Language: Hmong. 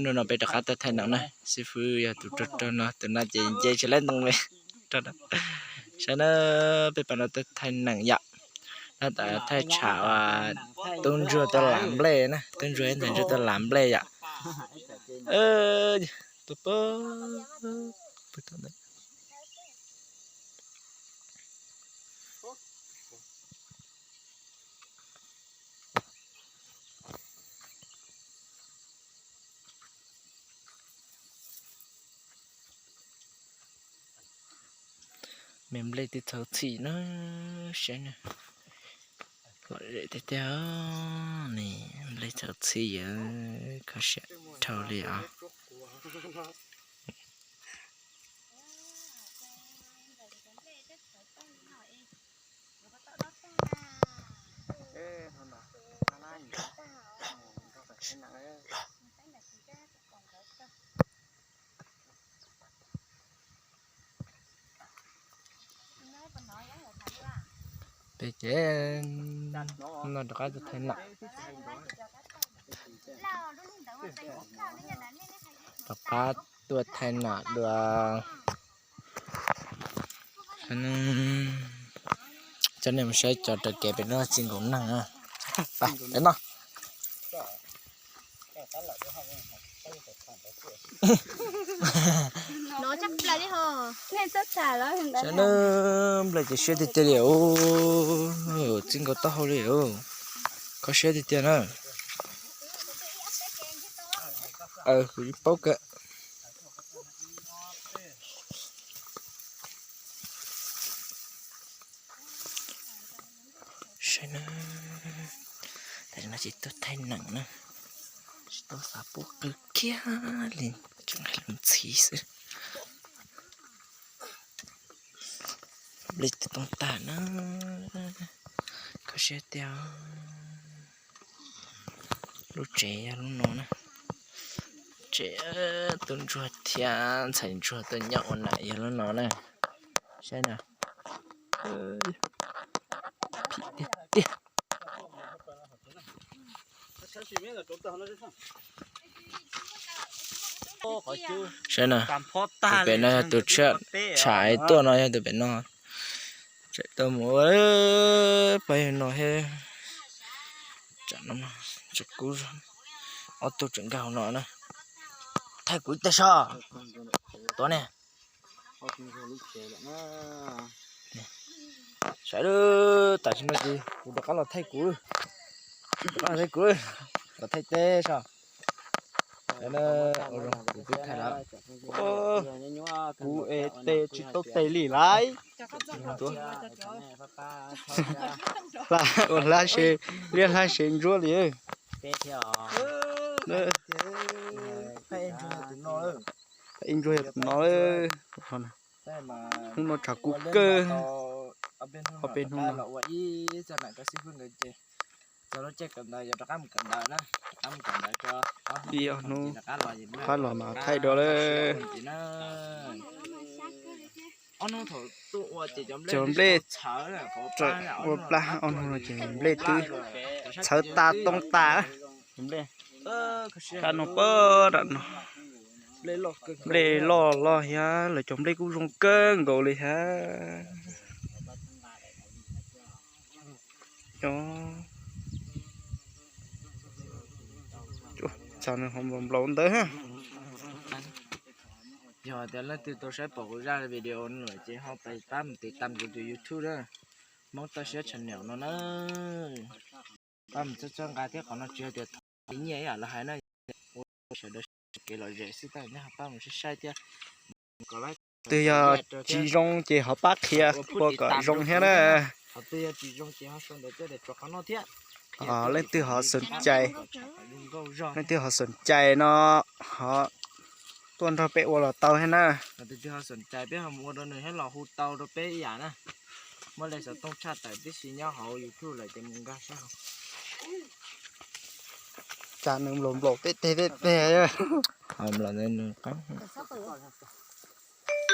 Hnub no peb rov qab tuaj thaij neem na, xib fwb yog tus rog rog no, tus no ces nce tsis laib ntoo li. Saib na, peb pas no tuaj thaij neem yom. No tas thaij tsham tub ntsuag tuaj lav nplej na, tub ntsuag ib ntxhais ntsuag tuaj lav nplej yom. Tuaj pw, pw tau ntawd. Me nplej twb txhawv txhij na, saib na, lom zem tiag tiag. Ne, nplej txhawv txhij yawm, kho siab dhau li os. Peb ces no rov qab tuaj thaij nam, rov qab tuaj thaij nam dua. Coj nej mus saib cov raws kev pem no txij nkaus neeg. Peb no. Saib na, nplej ces siab tiag tiag li os, txij nkaus taub hau li os, kho siab tiag tiag na. Kuv paub kawg. Saib na, tam sim no ces tuaj thaij neem na, tsis tau xav puab qw kiag li, tseem hais lus ntxhi xwb. Nplej twb tooj tag na, kho siab tiag. Lub tsev yog lub no na, tsev tub ntsuag thiab ntxhais ntsuag tuaj nyob ua nam yog lub no na. Saib na, phim tiag tiag. Saib na, tus pem no yog tus tshiab, tsham tuaj no yog tus pem no. Tseem tau mus ua pab yawg no thiab. Tsam no, tsam kub, ob tug tseem nkag hauv no na. Thaij kuv ib teg soj. Tuav ne. Saib, tam sim no ces kuv rov qab los thaij kuv, rov qab los thaij kuv, los thaij teb soj. Ua zoo kuv twb thaij lawm. Kuv es tes tsis tau tes li lauj. Ua hlab se liab hlab se ntsuab li. Ib ntsuag yog tus no, hnub no tshav kub kawg, ob peb hnub no. Ib ob hnub pab los mas thaij dua lawm. Cov nplej, ua plab ob hnub no ces nplej twb txhawv tas tooj tas. Kab no pab ram no, nplej loj loj thiab, lawv cov nplej kuj zoo kawg nkaus li thiab. Txog nws ho nplaum nplaum ntawd. Yog tias leej twg tau saib pom kuv zaj video no lawm ces ho pab mus tiv tam kuv tus YouTube na, Hmoob Toj Siab channel no na. Pab mus txhawb txhawb nqa thiab, qhov no tsis yog tias thov nyiaj ib yam lawv hais na, ua sawv daws kev lom zem xwb, tab sis nyob ho pab mus saib saib thiab. Twg yog tsis zoo ces ho pab qhia ua kom zoo thiab na. Leej twg ho xoom cai, leej twg ho xoom cai no ho tuaj nrog peb ua los tau thiab na. Tus twg ho xoom cai peb ho mus ua rau nws thiab los hu tau rau peb ib yam na. Muaj li xov tooj tshaj tawm tib si nyob hauv YouTube lawm ces mus nkag saib. Tsam nws nplaum nplaum tej teg tej teg. Nws qab